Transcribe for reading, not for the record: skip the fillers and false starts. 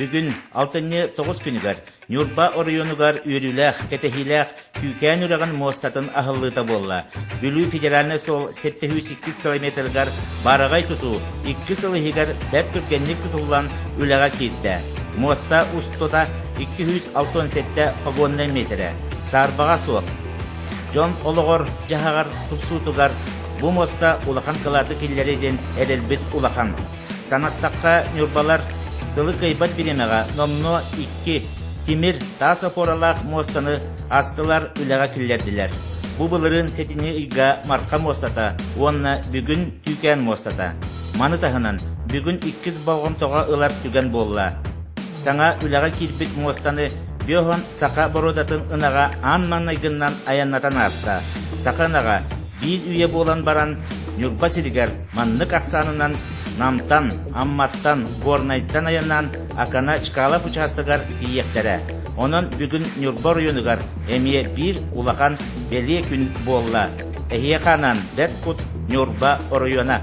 Бүгүн, алтынньы 9 күнүгэр, Ньурба оройуонугар үөрүүлээх, кэтэһиилээх Түүкээн үрэҕин муостатын аһыллыыта буолла. Бүлүү федеральнай суол 702 километрыгар баараҕай тутуу икки сыл иһигэр бэрт түргэнник тутуллан үлэҕэ киирдэ. Муоста устата 267 погоннай миэтэрэ. Саарбаҕа суох. Дьон олоҕор-дьаһаҕар тупсуутугар бу муоста улахан кылааты киллэриэ диэн эрэлбит улахан. Санаттахха, ньурбалар сылы кыайбат бириэмэҕэ номнуо икки тимир, таас опоралаах муостаны астылар, үлэҕэ киллэрдилэр. Бу былырыын сэтинньи ыйга Марха муостата уонна бүгүн Түүкээн муостата. Маны таһынан, бүгүн иккис болҕомтоҕо ылар түгэн буолла. Саҥа үлэҕэ киирбит муостаны Бөһон саха боруодатын ынаҕа аан маҥнайгыннан айаннатан ааста. Саха ынаҕа биир үйэ буолан баран Ньурба сиригэр маннык ахсаанынан Намтан, Амматтан, Горнайтан айаннаан Акана Чкалов учаастагар тиийиэхтэрэ. Онон бүгүн Ньурба оройуонугар эмиэ биир улахан бэлиэ күн буолла. Эһиэхэ анаан Бэрт Кут Ньурба оройуона.